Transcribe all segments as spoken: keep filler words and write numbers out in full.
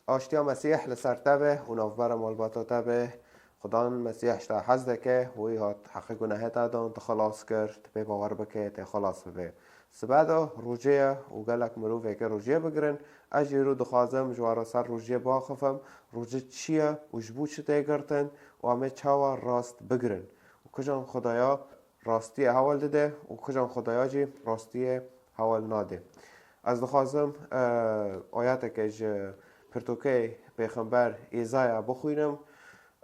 Aştiya Mesîh li ser te be û navbera malbata te be. Xudan Mesîh ji te hez dike, wî hat heqê gunehê te dan, te xelas kir, tu pê bawer bike, tê xelas bibe. Sibe de rojê ye û gelek mirov ê ke rojiyê bigirin. Ez jî îro dixwazim ji we re ser rojiyê biaxifim. Rojî çi ye û ji bo çi tê girtin û em ê çawa rast bigirin û kijan Xwedaya rastiyê hewl dide û kijan Xwedaya jî rastiyê hewl nade. Ez dixwazim, e, ayeteke ji pirtûkê pêxember Îzaya bixwînim.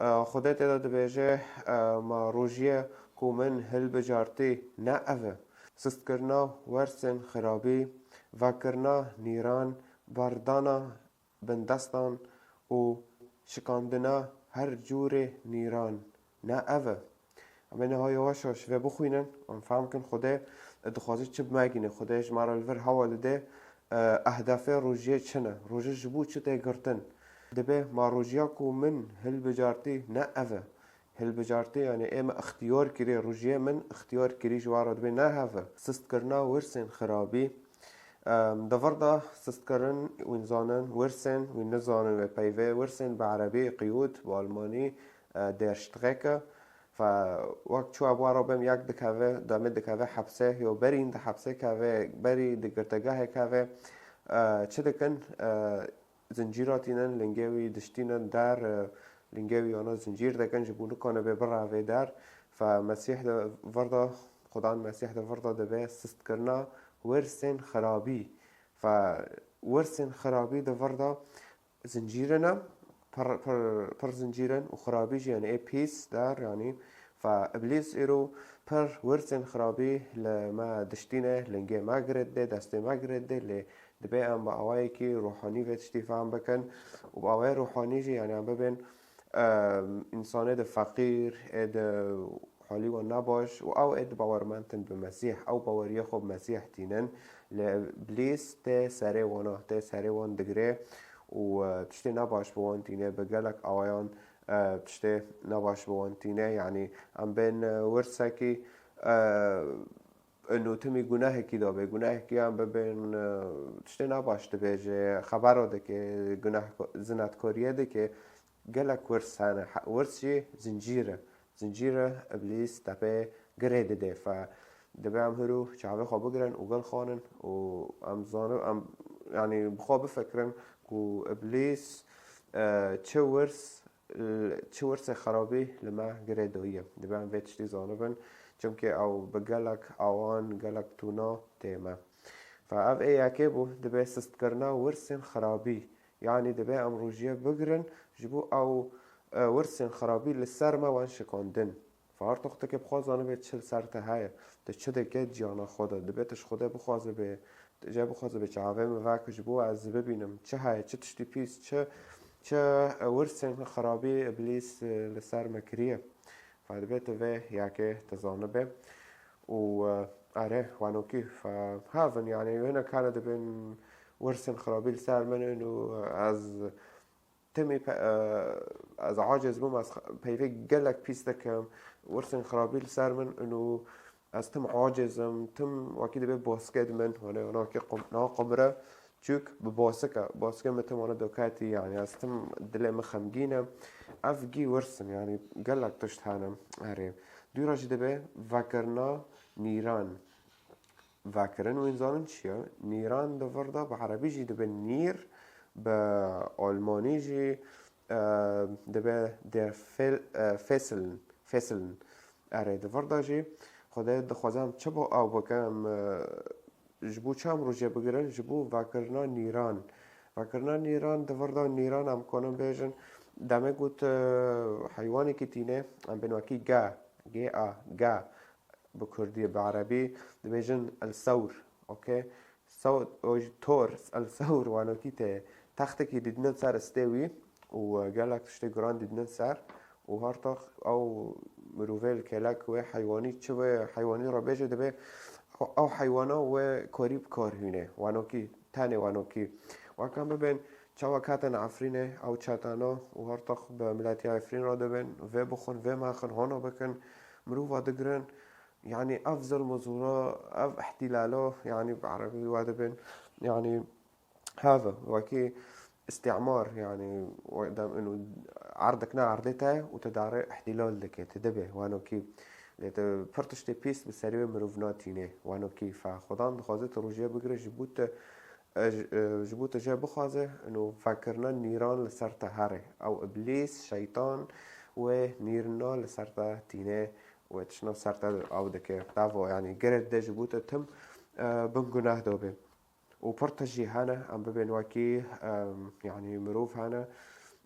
E, Xwedê tê de dibêje, e, Ma rojiyê ku min hilbijartî ne ev e. Sistkirina wersên xirabî, vekirina nîran, berdana bindestan û şikandina her cûrê nîran ne ev e. Em ê niha yavaş yavaş vê bixwînin, em fehm kin Xwedê dixwaze çi bi me gîne, Xwedê ji me re li vir hewa dide, e, ehdefê rojiyê çi ne, rojî ji bo çi tê girtin. Dibê ma rojiya ku min hilbijartî ne ev e. Hilbijartî, yanî ê me ixtiyar kirî, rojiyê min ixtiyar kirî ji we re dibê ne hev e. Sistkirina wirsên xirabî. Em, di vir de sistkirin wî nizanin, wirsên wî nizanin wê peyvê, wirsên bi erebî qiyûd, bi almanî, e, der Strecke. Fe wek çû ev wara bim yek dikeve, demê dikeve hepsê, yo berî di hepsê keve, berî di girtegehê keve. E, çi dikin? E, zincîra tînin, lingê wî diştînin der, e, lingê wî yana zincîr dikin, ji bo nikane bê birevê der. Fe Mesîh di vir de, Xudan Mesîh di vir de dibe sistkirina wirsên xirabî. Fe wirsên xirabî di vir de zincîrine, pir, pir, pir zincîrin û xirabî jî, yanî ê pîs der, yanî fe Îblîs îro pir wirsên xirabî li me diştîne, lingê me girê dide, destê me girê dide, lê dibê em bi awayekî ruhanî vê tiştî fehm bikin û bi awayê ruhanî jî, yanî em bibên, em, însanê di feqîr, ê di halî wan nebaş û ew ê di bawermendin bi Mesîh, ew baweriyê xwe bi Mesîh tînin. Lê Îblîs tê serê wana, tê serê wan digire û, e, tiştê nebaş bi wan tîne, bi gelek awayan, e, tiştê nebaş bi wan tîne. Yanî em bên, e, wirsekî, e, û timî gunehekî de bê, gunehekî em bibên, e, tiştê nebaş dibêje, xebera dike, guneh, zinetkariyê dike. Gelek wirs hene. He-, wirs jî zincîr e. Zincîr e, Îblîs te pê girê dide. Fe dibe em hiro çavê xwe bigirin û gil xwanin û em zanin, em, yanî bi xwe bifikirin ku Îblîs, e, çi wirs, çi wirsê xerabî li me girê dayiye. Dibe em vê tiştî zanibin, çimkî ew bi gelek awan, gelek tûna tê me. Fe ev ê yekê bû, dibe sistkirina wirsên xerabî. Yanî dibe em rojiyê bigirin, ji bo ew, e, wirsên xerabî li ser me wan şikandin. Fe her toxtekê bi xwe zanibe çi li ser te heye. Tu çi dike di jiyana xwe de? Dibe tu ji Xwedê bixwaze bê, tu jê bixwaze bê çavê min veke ji bo ez bibînim. Çi heye, çi tiştî pîs, çi, çi, e, wirsên xerabî Îblîs, e, li ser me kiriye. Fe dibe tu vê yekê tu zanibe. Û, e, erê, wanokî, fe, hev in, yanî, hinek hene dibên wirsên xerabî li ser min in û ez timî pe-, e, ez aciz bûm, ez xe-, peyvê gelek pîs dikim, wirsên xerabî li ser min in û ez tim aciz im, tim wekî dibe baskê di min, hane, hane wekî qum-, na qumre, çûk bi basik e, baskê min tim hane doketî, yanî ez tim dilê min xemgîn e. Ev gî wirs in, yanî gelek tişt hene, erê. Dûra jî dibe vekirina nîran. Vekirin wî zanin çi ye? Nîran di vir de bi erebî jî dibe nîr, bi almanî jî, e, dibe der Fel-, e, Fesseln, Fesseln. Erê, di vir de jî Xwedê dixwaze em çi bo ew bikin, em, e, ji bo çi em rojê bigirin? Ji bo vekirina nîran. Vekirina nîran, di vir de nîran em kanin bêjin, demê ku tu heywanekî tîne, em bên wekî ge, G A, ge, bi kurdî, bi erebî dibêjin el sewr, okey? Sewr, o jî tor, el sewr wanokî tê. Textekî didinin ser stê wî û gelek tiştê giran didinin ser û her tax ew mirovê li kêlek wê heywanî, çi wê heywanî re bêje, dibê ew, ew heywana wê karî bi kar hîne. Wanokî, tenê wanokî. Wek em bibên çawa ketin Efrînê, ew çetana û her tax bi miletiya Efrîn re dibên, vê bixwin, vê mexin, hona bikin, mirova digirin. Yanî ev zilm û zora, ev îhtîlala, yanî bi erebî we dibên, yanî hev e. Wekî îstîmar, yanî, dem inu erdek ne erdê te û te dare îhtîlal dike, te dibe, wano kî. Lê te pir tiştê pîs bi serê wê mirov natîne, wano kî. Fe Xudan dixwaze tu rûjiye bigire, ji bo te, e, ji, e, ji bo te jê bixwaze, inu vekirina nîran li ser te here. Ew îblîs, şeytan wê nîrina li ser te tîne, wê tiştna ser te ew dike. Tavo, yanî, gire de ji bo te tim, e, bin guneh dobe. Û pir tişt jî hene, em bibên wekî, em, yanî mirov hene,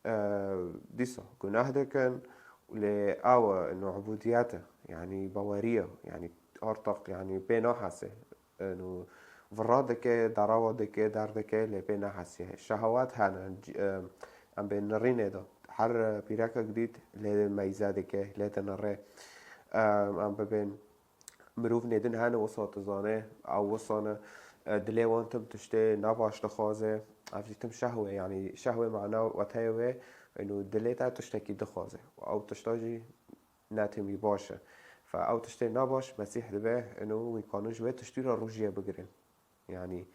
e, dîsa guneh dikin, lê ew, e, inu ubudiyet e, yanî bawerî ye, yanî artaq, yanî pê nahese. Inu vira dike, darawa dike, derdike, lê pê nahesiye. Şehawet hene, c-, em, em bên nirînê de. Her, e, pîrekek dît lê meyze dike, lê dinire. Em, em bibên Mirov nêdin hene wisa tu zane, ew wisa ne, e, dilê wan tim tiştê nebaş dixwaze, ev jî tim şehwe, yanî şehwe mana we teye wê, inu dilê te tiştekî dixwaze. Û ew tişta jî ne timî baş e. Fe ew tiştê nebaş, Mesîh dibe, inu wî kanin ji wê tiştî re rûjiye bigirin. Yanî,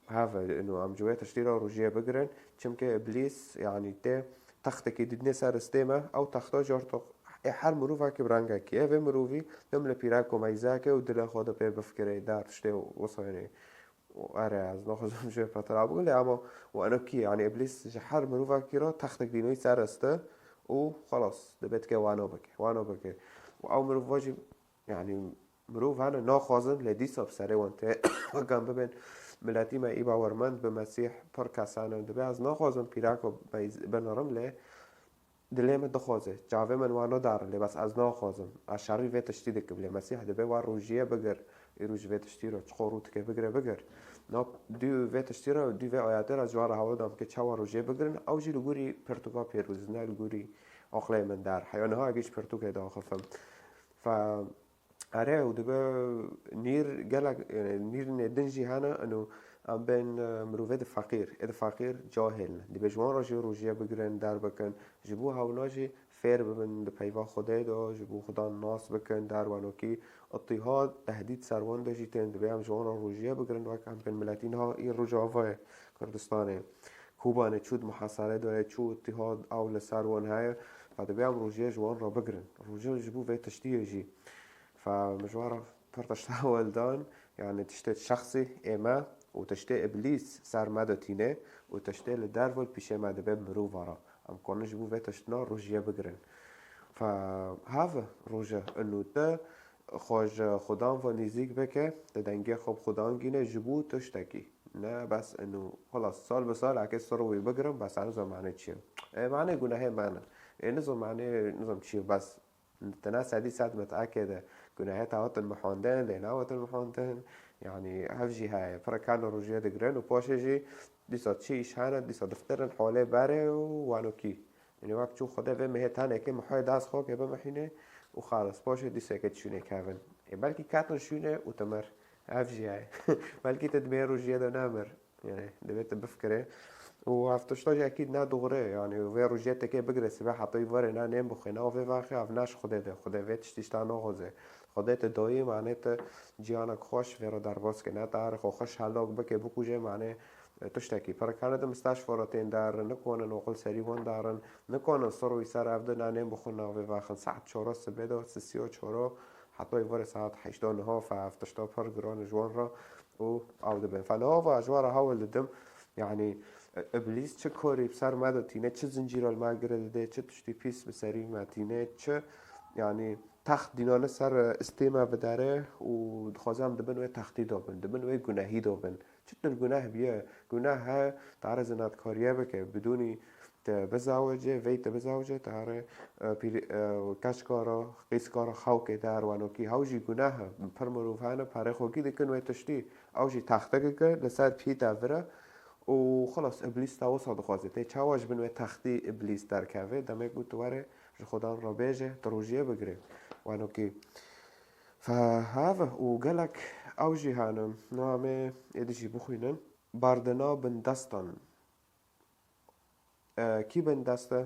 have, inu em ji wê tiştî re rûjiye bigirin, çimkî Îblîs, yanî, tê textekî dîtine ser ristê me, ew texta jî artaq ê her mirovekî bi rengekî. Ê vê mirovî tim li pîrek û meyzeke û dilê xwe de pê bifikire, dar tiştê wisa, yanî, ere, ez naxwazim ji wê petir bigirim, lê ama wano kî, yanî, Îblîs ji her mirovekî re textek dînî ser riste û xelas, dibe dike wano bike, wano bike. Û ew mirov jî Yanî mirov hene naxwazin, lê dîsa bi serê wan tê. Weke em bibên miletî me î bawermend bi Mesîh, pir kes hene dibe ez naxwazim pîrako binirim, lê dilê min dixwaze. Çavê min wan nidarin, lê bes ez naxwazim. Ez şerî vê tiştî dikim, lê Mesîh dibe wa rûjiye bigir. Îro ji vê tiştî re çiqo rû dike bigire bigir. Na dû vê tiştî re, dû vê ayetê re ji wan re hewl dam ke çawa rûjiye bigirin, ew jî li gorî pirtûka pêroz, ne li gorî aqlê min der. Heya niha êkî ji pirtûkê daxifim. Fe Erê, û dibe nîr gelek, e, nîrnê din jî hene, ino em bên, e, mirovê di feqîr, ê di feqîr cahil ne. Dibe ji wan re jî rûjiye bigirin, derbikin, ji bo hewna jî fêr bibin di peyva Xwedê de, ji bo Xudan nas bikin, der wanokî îtîhad, tehdîd ser wan de jî tên. Dibe em ji wan re rûjiye bigirin, wek em bên miletî niha î Rojavayê Kurdistanê. Kobanê çû di muhasere de ye, çû îtîhad ew li ser wan heye, fe dibe em rûjiye ji wan re bigirin. Rûjiye ji bo vê tiştiyê jî. Fe min ji wan re pir tişta weldan, yanî tiştê şexsî ê me û tiştê îblîs ser me de tîne û tiştê li derve li pîşê me dibe mirova re. Em kanin ji bo vê tiştina rûjiye bigirin. Fe have rûje inu te xwe ji Xudan ve nêzîk bike, te dengê xwe bi Xudan gîne ji bo tiştekî. Ne bes inu, xelas, sal bi sal eke sir wî bigirim, bes ez nizam mane çi ye. Ê, mane gunehê me ne. Ê, nizam mane, nizam çi ye, bes. Tena sedî sed mit eke de gunehê te hatin mihondin, lê nawetin mihondin. Yanî hev jî heye. Pir kan rûjê digirin û paşê jî dîsa çi îş hene, dîsa diftirin holê berê û wanokî. Yanî wek çû Xwedê vê mihê tenekê mihoyê dest xwe ke bimihîne û xalis. Paşê dîsa ke çûnê kevin. Ê belkî ketin şûnê û tu mir. Ev jî heye. Belkî tu di vê rûjiyê de nemir. Yanî, divê tu bifikirê. Û ev tişta jî ekîd ne doğru ye. Yanî, vê rojê tekê bigire, sibe heta wî verê ne nêm bixwe, ne avê vexwe, ev ne ji Xwedê de. Xwedê vê tiştî ji te naxwaze. Xwedê te dayî, mane te ciyanek xweş vê re derbas ke. Ne te arê xwe xweş helak bike, bikuje, mane, e, tiştekî. Pir kane de mistashfara tên der, nikonin oqil serî wan darin, nikonin sir wî ser ev de ne nêm bixwin, ne avê vexin. Saet çora sibê de, sisiya çora, heta wî verê saet heşta niha, fe ev tişta pir giran ji wan re. û ew dibin. Fe niha va ji we re hewl didim, yanî, e, Îblîs çi korî bi ser me de tîne, çi zincîra li me gire dide, çi tiştî pîs bi serî me tîne, çi, yanî, text dînane ser, e, istê me bidere û dixwaze em di bin wê textî de bin, di bin wê gunehî de bin. Çi dir guneh biye? Guneh he, tare zinatkariyê bike, bidûnî te bizawece, vey te bizawece, tare, e, pîr-, e, keçkara, qîskara xewkê der wanokî. Hew jî guneh e. Pir mirov hene, perê xwe kî dikin wê tiştî. Ew jî textekeke li ser pî te vire û xilas, Îblîs te wisa dixwaze. Tê çawa ji bin wê textî Îblîs derkeve? Demek ku tu were ji Xudan re bêje, tu rojiyê bigire. Wanokî. Fe have û gelek ew jî hene. Namê êdî jî bixwînin. Bardina bindestan. E, kî bindest e?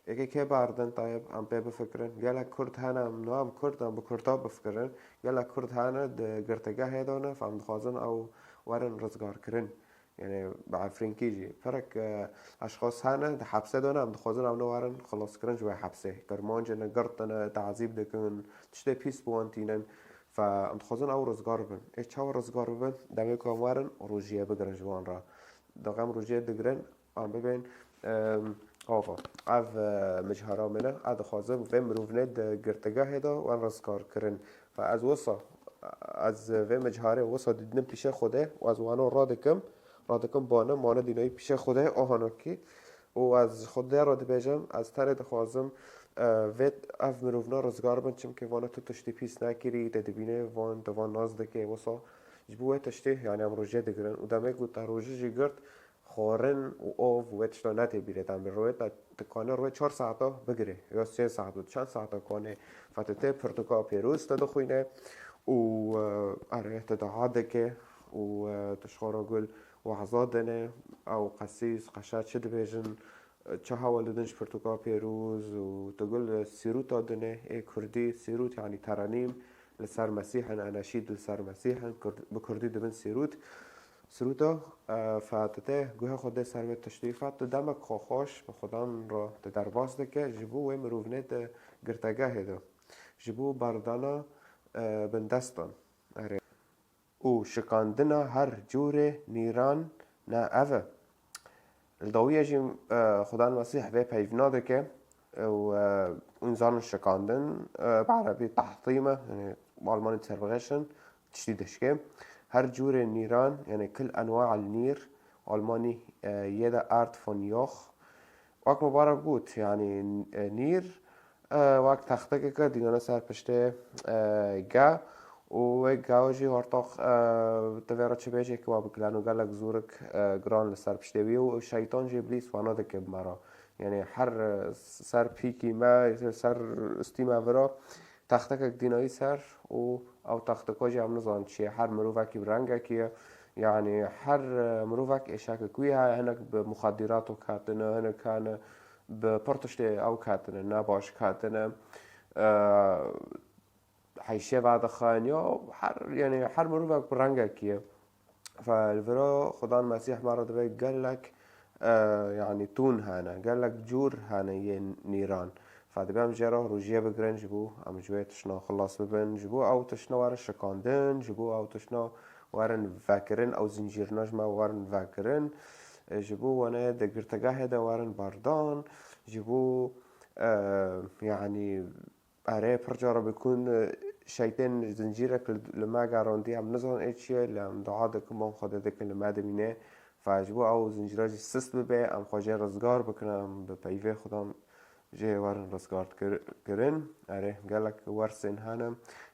Êkê kê berdin tayeb, em pê bifikirin. Gelek Kurd hene, em niha em Kurd, em bi Kurda bifikirin. Gelek Kurd hene di girtîgehê de ne, em dixwazin ew werin rizgarkirin. Yani bi Efrînkî jî. Perek e, eşxas hene di hepse de ne, em dixwazin ew newarin xilaskirin ji wê hepsê. Kirmancê ne, girtine, tazîb dikin, tiştê pîs bi wan tînin. Fe em dixwazin ew rizgar bibin. Ê çawa rizgar bibin? Demê ku em werin rojiyê bigirin ji wan re. Dixem rojiyê digirin, em bibên, em, ava. Ev, e, mijhara min e. Ez dixwazim vê mirovnê di girtîgehê de wan rizgar kirin. Fe ez wisa, ez vê mijharê wisa didînim pîşe Xwedê û ez wano radikim, radikim bane, mane dînayî pîşe Xwedê, ohanokî. Û ez Xwedê re dibêjim, ez tenê dixwazim, e, vê ev mirovna rizgar bin, çimkî vana tu tiştî pîs nekirî, te dibîne van, te van nas dike, wisa ji bo wê tiştê, yani em rojê digirin. Û demê ku te rojê jî girt, xwarin û ov û wê tişta ne tê bîrê te. Em rojê te dikane rojê çar saeta bigirê, ya sê saet û çend saeta kane. Fe tu tê pirtûka pêroz te dixwîne û, e, erê te dua dike û, e, tu ji xwe re gul wehza dine, ew qesîs, qeşa çi dibêjin, çi hewal didin ji pirtûka pêroz û tu gul sîrûta dine, ê kurdî, sîrût yani terenîm, li ser Mesîh in, eneşîd li ser Mesîh in, kurd-, bi kurdî dibin sîrût. Sirûta, e, fe tu tê guhê xwe dê ser vê tiştî, fe tu demek xwe xweş bi Xudan re tu derbas dike, ji bo wê mirovnê di girtegehê de, ji bo berdana, e, bindestan. Erê. Û şikandina her cûrê nîran ne ev e. Li dawiyê jî, e, Xudan Mesîh vê peyvîna dike û, e, hûn zanin şikandin, e, bi erebî tehtîm e, yani bi almanî zerbrechen, tiştî dişkê. Her cûrê nîran, yani kil enwa el nîr, almanî, e, jede Art von Joch. Wek Mubarek got, yani, e, nîr, e, wek textekeke dînane ser piştê, e, ge û wê ge jî ortax, e, tu vê re çi bêjê ki wa bikileno gelek zûrik, e, giran li ser piştê wî û şeytan jî îblîs wana dike bi me re. Yani her, e, ser pîkî me, ser stî me vira textekek dînayî ser û ew texteka jî em nizanin çi ye. Her mirovekî bi rengekî ye. Yani her, e, mirovek êşekek wî heye, hinek bi muxadîrato ketine, hinek hene bi pir tiştê ew ketine, ne baş ketine. E, heyşê vedixin ya her, yani her mirovek bi rengekî ye. Fe li vira Xudan Mesîh me re dibe gelek, e, yani tûn hene, gelek cûr hene yên nîran. Fe dibe em jê re rojiyê bigirin ji bo em ji wê tişna xilas bibin, ji bo ew tişna werin şikandin, ji bo ew tişna werin vekirin, ew zincîrna ji me werin vekirin, e, ji bo wane di girtegehê de werin berdan, ji bo, e, yani, erê, pir cara bikûn, e, şeytên zincîrek li, li me gerandî, em nizanin ê çi ye, lê em dua dikin, ban Xwedê dikin li me dimîne. Fe ji bo ew zincîra jî sist bibe, em xwe jê rizgar bikin, em bi peyvê Xudan jê werin rizgar kir-, kirin. Erê, gelek wersên hene,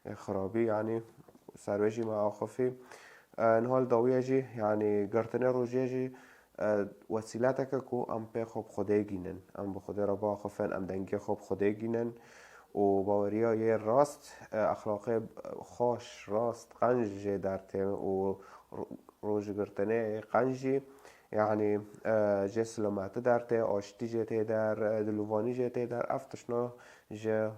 e, xirabî, yanî ser wê jî me axifî. E, niha li dawiyê jî, yanî girtinê rojiyê jî, e, wesîleteke ku em pê xwe bi Xwedê gînin. Em bi Xwedê re biaxifin, em dengê xwe bi Xwedê gînin û baweriya yê rast, e, exlaqê xweş, rast, qenc jê dertê û ro-, rojgirtinê qenc jî, yanî, e, jê silametî dertê, aştî jê tê der, e, dilovanî jê tê der. Ev tiştna ji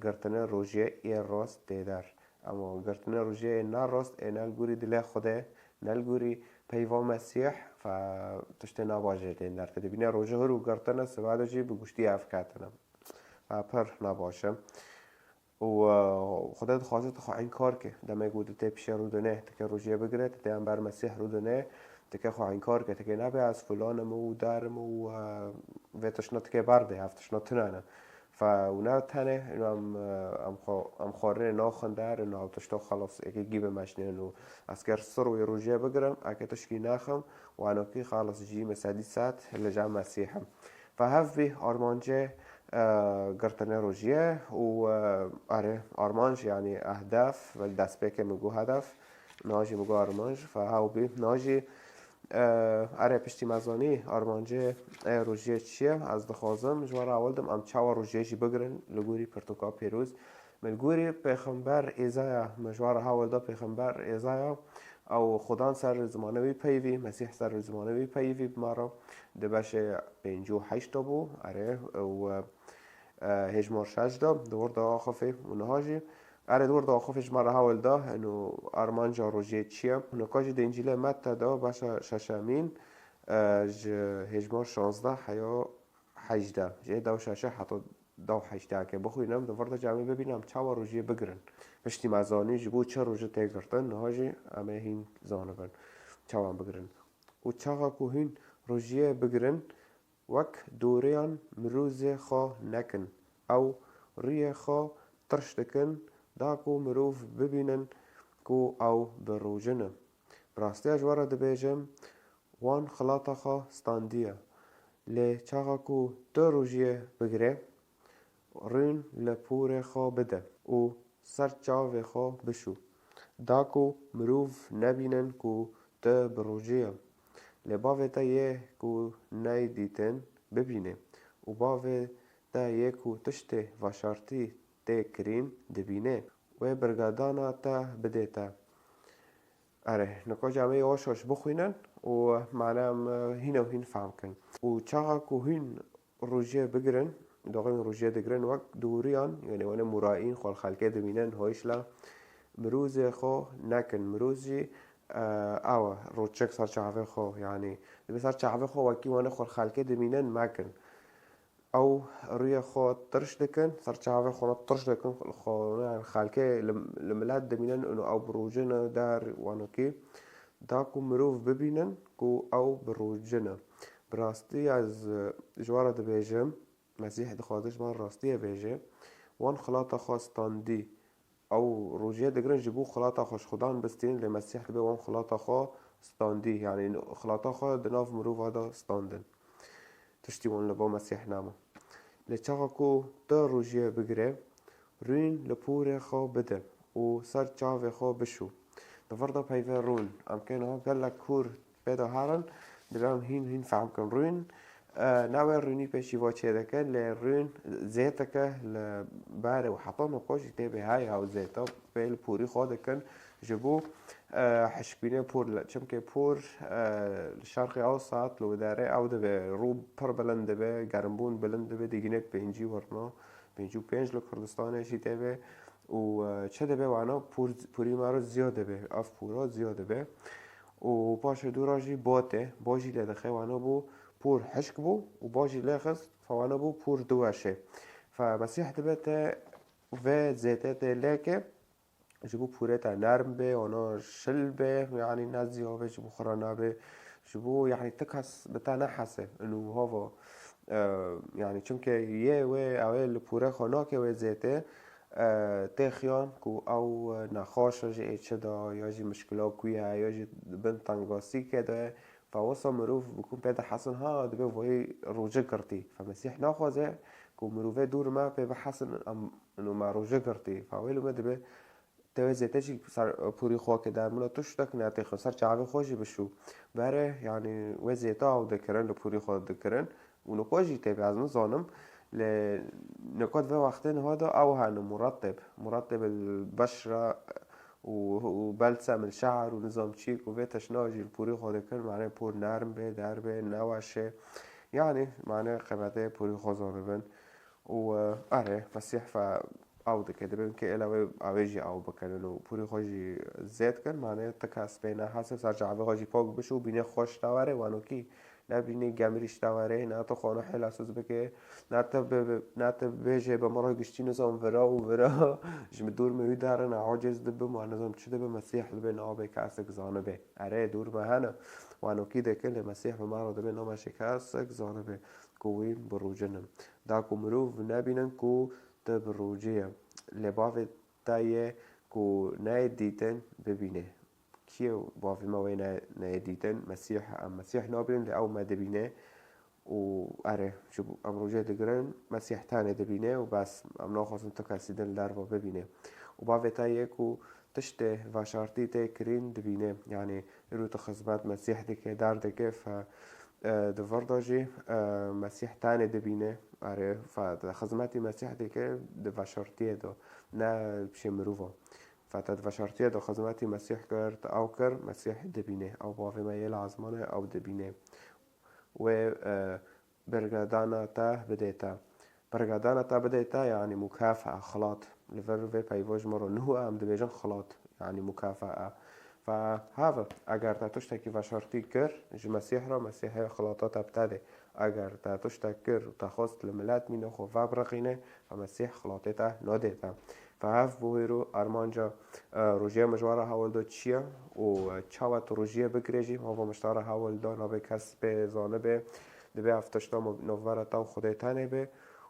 girtinê rojiyê ê rast tê der. Ama girtinê rojiyê ê ne rast, ê ne li gorî dilê Xwedê, ne li gorî peyva Mesîh, fe tiştê nabaş jê tên der. Te dibîne rojê hir û girtine, sibe de jî bi guştî ev ketine. Fe pir nabaş e. Û, e, Xwedê dixwaze tu xwe înkar ke. Demê ku tu tê pişê rûdinê, tu ke rojiyê bigire, tu tê hember Mesîh rûdinê, tu ke xwe înkar ke, tu ke nebe ez filan im û dar im û, e, vê tiştna tu ke berdê, ev tiştna tune ne. Fe û ne tenê, ino em, em xwe, em xwarinê naxin der, ino ew tişto xelas êkê gî bimeşnên û ez ger sir wê rojiyê bigirim, eke tişkî nexim, wanokî xelas jî me sedî sed li cem Mesîh im. Fe hev bî armancê, e, girtinê rojiyê û, e, erê, armanc, yanî ehdef, wek destpêkê min got hedef, niha jî min got armanc, fe hew bî, niha jî Erê, piştî me zanî armancê, e, rojiyê çi ye, ez dixwazim ji we re ewil dim em çawa rojiyê jî bigirin li gorî pirtûka pêroz. Min li gorî pêxember Êzaya, min ji we re hewil da pêxember Êzaya, ew Xudan ser zimanê wî peyivî, Mesîh ser zimanê wî peyivî bi me re di beşê pêncî û heşt de bû, erê, û, e, hêjmar şeş de, di wir de axifê û niha jî Erê, di wir de axifê ji me re hewl da, ino armanca rojiyê çi ye? Nika jî di Încîlê Metta de beşa şeşemîn, e, ji hêjmar şazdeh heya hejdeh. Ji ê dew şeşe heta dew hejdeh ke bixwînim, di vir de cemê bibînim çawa rojiyê bigirin. Piştî me zanî ji bo çi rojî tê girtin, niha jî em ê hîn zanibin çawa em bigirin. Û çaxa ku hûn rojiyê bigirin, wek dûriyan mirûzê xwe nekin. Ew rûyê xwe tirş dikin, da ku mirov bibînin ku ew bi rojin e. Bi rastiya ji we re dibêjim, wan xilata xwe standiye. Lê çaxa ku tu rojiyê bigire, rûn li porê xwe bide û ser çavê xwe bişû, da ku mirov nebînin ku tu bi rojê ye. Lê bavê te yê ku neyê dîtin bibîne û bavê te yê ku tiştê veşartî tê kirîn dibîne. Wê birgadana te bidê te. Erê, nika jî em ê yavaş yavaş bixwînin û mane em hîn û hîn fehm kin. Û çaxa ku hûn rojiyê bigirin, daxilin rojiyê digirin, wek dûriyan, yani wene murayîn, xwe li xelkê dimînin, hoyşla mirûzê xwe nekin. Mirûz jî, e, ew e, roçek ser çavê xwe, yani, dibe ser çavê xwe wekî wene xwe li xelkê dimînin, mekin. Ew rûyê xwe tirş dikin, ser çavê xwe ne tirş dikin, xwe, yani, xelkê li, li milet dimînin, û ew bi rojin e, der, wanokî, da ku mirov bibînin ku ew bi rojin e. Bi rastî ez, e, ji we re dibêjim, Mesîh dixwaze ji me rastiyê bêje, wan xilata xwe standî. Ew rojiyê digirin ji bo xilata xwe ji Xudan bistînin, lê Mesîh dibe wan xilata xwe standî, yanî xilata xwe di nav mirova de standin. Tiştî wan li ba Mesîh nema. Lê çaxa ku tu rojiyê bigire, rûn li porê xwe bide û ser çavê xwe bişû. Di vir de peyvê rûn, em kê niha gelek kûr pê de herin, divê em hîn hîn fehm kin. Rûn, e, navê rûnî pêşî va çêdike, lê rûn zêtike li berê û heta noko jî tê bê heye ew zêta pê li porî xwe dikin ji bo, e, hişkbînê por. Çimkê por, e, li şerqê ew saet li wê derê ew dibe, rû pir bilind dibe, germbûn bilind dibe, dîgînek pêncî werna, pêncî û pênc li Kurdistanê jî tê bê. Û, e, çi dibe wana, por, porî me re ziya dibe, ev pora ziya dibe. Û paşê dûra jî ba tê, ba jî lê dixe, wana bû por hişk bû û ba jî lê xist, fe wana bû por diweşe. Fe Mesîh dibe te vê zêtê tê lê ke, ji bo porê te nerm bê, wana şil bê, yanî ne ziya bê, ji bo xwe re nabe, ji bo, yanî ti kes bi te nehese, û hava, e, yanî çimkê yê wê, ew ê li porê xwe nake wê zêtê, e, tê xiyan ku ew, e, nexweş e, ji ê çi de, ya jî mişkila ku ye, ya jî di bin tengasîkê de ye. Fe wisa mirov bi ku pê dihesin, ha, dibe vayî roce girtî. Fe Mesîh naxwaze ku mirovê dûr me pê bihesin, em, ino me roce girtî. Fe wê li me dibe, tewê zêde jî ser porî xwe ke der mila tu ştek netêxin, ser çavê xwe jî bişû. Bere, yanî wê zêde ew dikirin, li porî xwe dikirin. Û niko jî tê bê, ez nizanim. Lê niko di vê wextê niha de ew hene, muretib. Muretib li beşra û, û belsem li şehr û nizam çîk û vê teşna jî li porî xwe dikin. Mane por nerm bê, der bê, neweşe. Yanî, mane qebetê porî xwe zanibin. Û, e, erê, Mesîh fe ew dike. Dibê ke êla wê, ew ê jî ew bikin û porî xwe jî zêd kin. Mane ti kes pê nehese, ser çavê xwe jî pak bişû, bînê xweş te were, wanokî. Ne bînê gemirîş te were, ne tu xwe ne hêlasûz bike, ne tu bi, bi, ne tu bêje bi mara giştî nizam vira û vira. Ji min dûr me wî derin, aciz dibim, wan nizam çi dibe, Mesîh dibe nabê kesek zanibe. Erê, dûr me hene, wanokî dike, lê Mesîh bi me re dibe, nabê kesek zanibe ku wî bi rûcin in. Da ku mirov nebînin ku tu bi rûcê ye. Lê bavê te yê ku neyê dîtin bibîne. Kî ye bavê me wê ne-, neyê dîtin? Mesîh, em Mesîh nabînin, lê ew me dibîne. Û erê, ji bo em rûcê digirin, Mesîh tenê dibîne û bes, em naxwazin tu kesî din li derva bibîne. Û bavê te yê ku tiştê veşartî tê kirîn dibîne. Yanî, îro tu xizmet Mesîh dike, der dike, fe, e, di vir de jî, e, Mesîh tenê dibîne. Erê, fe, di xizmetî Mesîh dike, di veşartiyê de, ne pişê mirovan. Fe te di veşartiyê de xizmetî Mesîh kir, te ew kir, Mesîh dibîne. Ew bavê me yê li ezmanê, ew dibîne. Wê, e, birgedana te bidê te. Birgedana te bidê te, yanî mukafaa, xilat. Li vir vê peyva ji me re niho em dibêjin xilat, yanî mukafaa. Fe heve, eger te tiştekî veşartî kir ji Mesîh re, Mesîhê xilata te bi te dê. Eger te tiştek kir û te xwest li milet mîne xwe vebiriqîne, fe Mesîh xilatê te nadê te. Fe hev bû hêro armanca, e, rojê me ji we re hewl da çi ye û, e, çawa tu rojiyê bigirê jî, mava me ji te re hewl da, nabe kes pê zanibe, dibe ev tişta me navbera te û Xwedê tenê be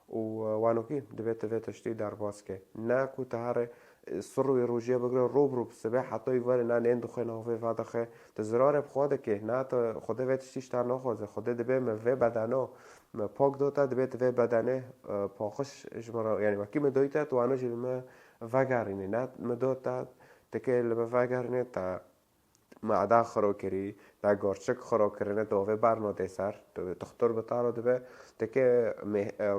û, e, wanokî dibe tu vê tiştî derbas ke. Ne ku tu here, e, sir wî rojiyê bigire, rû bi rû bi sibê heta wî were ne nên dixwe, ne havê vedixe. Tu zirarê bi xwe dike, ne tu Xwedê vê tiştî ji te naxwaze. Xwedê dibe me vê bedeno me pak da te, dibe tu vê bedenê, e, paqij ji min re, yanî wekî me dayî te, tu wano jî li me vegerînî. Ne me da te, teke li me vegerînê te mada xiro kirî, te gorçik xiro kirine, tu ovê bernadê ser, tu dixtor bi te re dibe, teke meh-, e,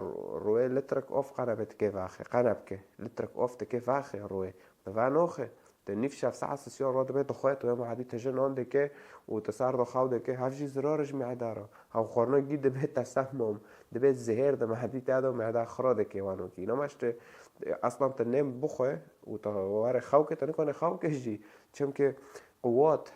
rûyê litrek of qene be tike vaxê, qene bike, litrek of tike vaxê rûyê, bi ve noxe. Te nîv şev saet sisiyon re dibe dixwe, tu wê madî tije nan dike û tu ser de xew dike, hev jî zirar ji mada re. Hev xwarina gî dibe tesemom, dibe zehêr di madî te de, mada xira dike wanokî. Îna me işte, e, aslan te nêm bixwe û te were xew ke, te nikane xew ke jî. Çimkî quwat,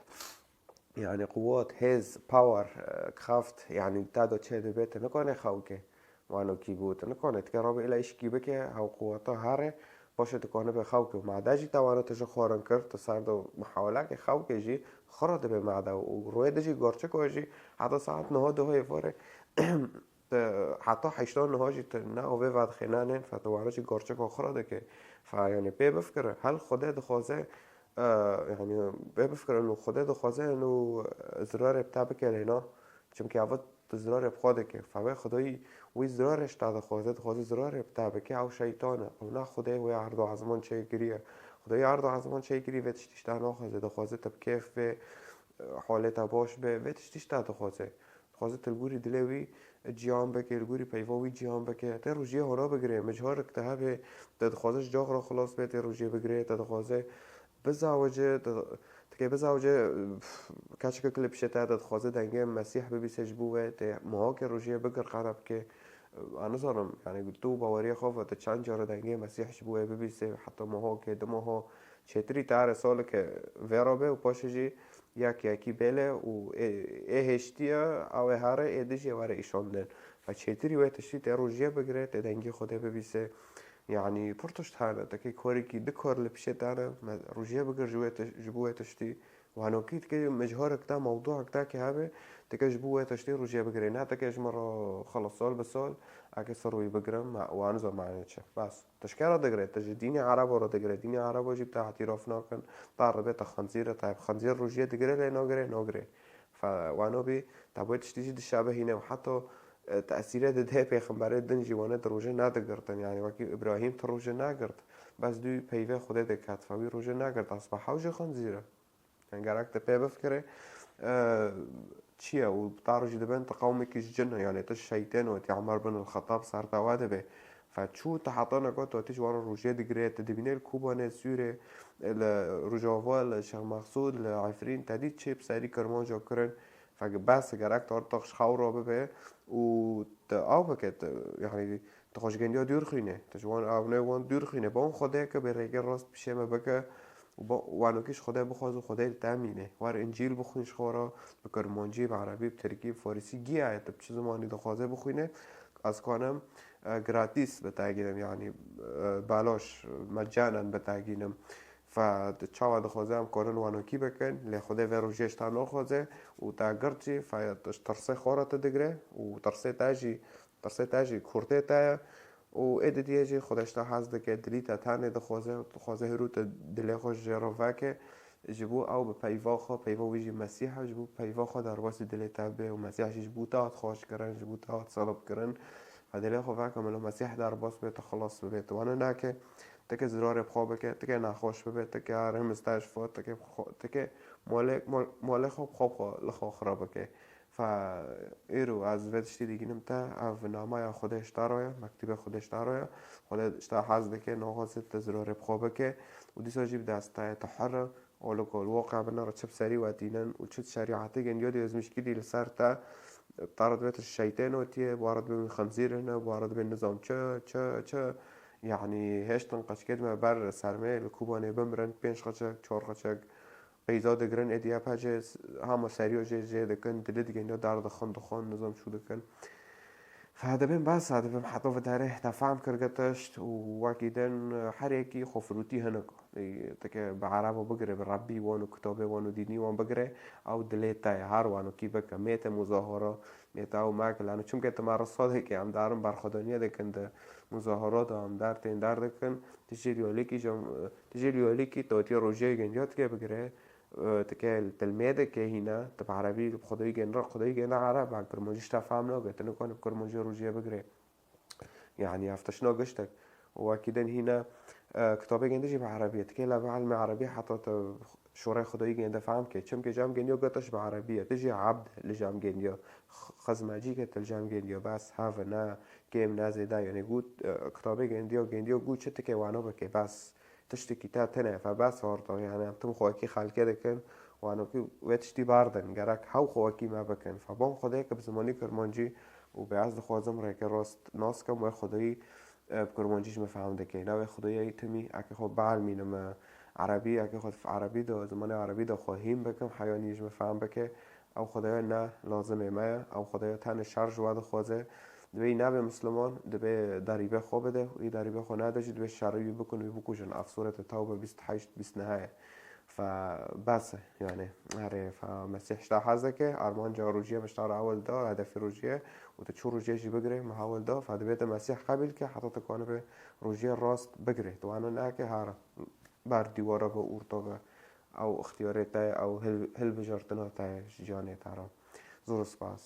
yanî quwat, hêz, power, e, kraft, yanî te de çê dibe, te nikane xew ke. Wanokî bû, tu nikane, tu ke rabê îla îşkî bike, hew quweta here, paşê tu kanibe xew ke. Mada jî te wana tu ji xwarin kir, tu ser de mihaweleke xew ke jî, xira dibe mada û rûyê de jî gorçik we jî, heta saet niha duhê vore, tu heta heşta niha jî tu ne ovê vedixê ne nên, fe tu wana jî gorçik we xira dike. Fe yanî pê bifikire, hel Xwedê dixwaze, e, yanî pê bifikire, û Xwedê dixwaze, û zirarê bi te bike lê na. Çimkî ava tu zirarê bi xwe dike. Fe wê Xwedayî wî zirarê ji te dixwaze, dixwaze zirarê bi te bike, ew şeytan e. Ew ne Xwedê wê erd û ezman çêkiriye. Xwedayî erd û ezman çêkirî vê tiştî ji te naxwaze. Dixwaze tu bi kêf bê, holê te baş be. Vê tiştî ji te dixwaze. Dixwaze tu li gorî dilê wî ciyan bike, li gorî peyva wî ciyan bike. Tê rojiyê hona bigire. Micarik te hebe, te dixwaze ji cax re xilas be, tê rojiyê bigire, te dixwaze bizawice, te, tike bizawice, keçikek li pişê te, te dixwaze dengê Mesîh bibîse ji bo we, tê mihakê rojiyê bigir qene bike. Ez nizanim, yanî tu baweriya xwe ve, te çend cara dengê Mesîh ji bo we bibîse, heta mihakê, du miha, çêtirî te here saleke vê re be û paşê jî yek yekî bêle û ê, ê hêştiye, ew ê here, ê dijî were îşandin. Ve çêtirî wê tiştî tê rojiyê bigire, tê dengê Xwedê bibîse. Yanî pir tişt hene, teke korekî du kor li pişê te ne, me rojiyê bigir ji wê tiş-, ji bo wê tiştî. Wanokî tike micarik te, mewduek te ke hebe, tike ji bo wê tiştî rojiyê bigire. Ne tike ji min re xelas sal bi sal, eke ser wî bigirim, me, wan zor mane çi. Bes. Tu ji ke re digire? Tu ji dînê Erebo re digire. Dînê Erebo jî bi te îtîraf nakin. Te re dibe te xinzîr e, te bi xinzîr rojiyê digire, lê nagire, nagire. Fe wano bî, te bi wê tiştî jî dişebihîne û heta, e, tesîrê dide pêxemberê din jî wane di rojê nedigirtin. Yanî wekî Îbrahîm tu rojê negirt. Bes dû peyvê Xwedê diket. Fe wî rojê negirt. Esbaha ew jî xinzîr e. Yanî gerek te pê bifikirê, e, çi ye? Û te rojî dibin tu qewmekî ji cin e, yanî tu şeytên û tî Umar bin el-Xettab ser te we dibe. Fe çû tu heta neka tu tî ji wan re rojiyê digirê, tu dibînê li Kobanê, Sûrê, li Rojava, li Şêx Mexsûd, li Efrîn, te dî çi bi serî Kirmanca kirin. Fe bes e, gerek tu artık ji xew re bibe û tu ew bike, tu, yanî, tu xwe ji gendiya dûr xwîne. Tu ji wan, ew ne wan dûr xwîne. Ba wan Xwedê ke bê rêkê rast pişê me bike û ba, wanokî ji Xwedê bixwaz û Xwedê li te mîne. Wer Încîl bixwîn ji xwe re, bi Kirmancî, bi Erebî, bi Tirkî, bi Farisî, giya ye tu bi çi zimanî dixwaze bixwîne. Ez kanim, e, gratîs bi te gînim, yanî, e, baloş, mecanen bi te gînim. Fe tu çawa dixwaze em karin wanokî bikin, lê Xwedê vê rojê ji te naxwaze û te girt jî, fe tu ji tirsê xwe re tu digire û tirsê te jî, tirsê te jî kurtê te ye û ê didiyê jî Xwedê ji te hez dike, dilî te tenê dixwaze û dixwaze hêrû tu dilê xwe ji jê re veke, ji bo ew bi peyva xwe, peyva wî jî Mesîh e, ji bo peyva xwe derbasî dilê te be û Mesîh jî ji bo te hat xweşkirin, ji bo te hat selibkirin. Fe dilê xwe veke, melo Mesîh derbas be, tu xilas bibe, tu wane nake. Tike zirarê bi xwe bike, tike nexweş bibe, tike rê misteshfa, tike bi xwe, tike molê, mol-, molê xwe bi xwe, bi xwe li xwe xira bike. Fe îro ez vê tiştî digînim te, ev namaya Xwedê ji te re ye, mektûbê Xwedê ji te re ye. Xwedê ji te hez dike, naxwaze tu zirarê bi xwe bike û dîsa jî bi dest te ye, tu hir e. Û li ku li waqia bine re çi bi serî we tînin û çi şerîetê gendiya dê ezmîşkirî li ser te, te re dibe tu şeytên otiye, bi we re dibe wî xinzîrine, bi we re dibe nizam çi, çi, çi. Yanî hêştin qeçkê dime ber sermê, li Kobanê bimirin, pênc qeçek, çar qeçek qeyza digirin, êdî ya pecê hema seriyo jê jê dikin, dilê digên ya dar dixin, dixin, nizam çû dikin. Fe dibên bes, dibên heta vidarê te fehm kir getiş û wekî din her yekî xwe firûtî hinik. Tike bi erebo bigire, bi rebbî wan û kitabê wan û dînî wan bigire, ew dilê te ye, her wan û kî bike, mête muzahara, mête ew meke, lano çimke tu me risadekê em darin berxwedaniye dikin di muzahara de em der tên der dikin, tu jê liyolîkî jam, tu jê liyolîkî tawetiye rojiyê gendiya tike bigire, e, tike tilmê dike hîna, tu bi erebî xwedayî gênre, xwedayî gênre ereb, em kirmancî ji te fehm nake, tu nikane bi kirmancî rojiyê bigire. Yani ev tişt nagiştek. Û wekî din hîna, e, kitabê gêndî jî bi erebî ye. Tikê lebe ilmê erebî heta tu şorê xwedayî gênde fehm ke. Çimke cem gêndiyo gotiş bi erebî ye. Tu jî ebd li cem gêndiyo. Xizmecî ke tu li cem gêndiyo. Bes hev ne kêm ne zêde. Yani got, e, kitabê gêndiyo, gêndiyo got çi tikê wano bike. Bes tiştekî te tine. Fe bes orta. Yani em tim xwekî xelkê dikin. Wano ki wê tiştî berdin. Gerek hew xwekî me bikin. Fe bom xwedê ke bi zimanî kirmancî û bi ez dixwazim rêke rast nas kim wê xwedayî e, bi kurmancî ji min fehm dike. Navê Xwedayê yî timî, eke xwe bielmînim, e, erebî, eke xwe di erebî de, zimanê erebî de xwe hîn bikim, heyanî ji min fehm bike, ew Xwedaya ne lazimê me ye, ew Xwedaya tenê şer ji we dixwaze. Divê yî nebe Misliman, divê derîbê xwe bide, û yî derîbê xwe nede jî divê şerî wî bikin, wî bikujin. Ev sûrete Tewbe bîst heşt bîst neh ye. Fe bes e, yani, herê, fe Mesîh ji te hez dike, armanca rojiyê min ji te re ewil da, hedefî rojiyê, û tu çû rojiyê jî bigirê, min hewil da, fe divê te Mesîh qebîl ke, heta tu kanibe rojiyê rast bigirê. Tu wano neke, her ber dîwara ve, orta ve, ew ixtiyarê te ye, ew hil-, hilbijartina te ye ji ciyanê te re. Zor spas.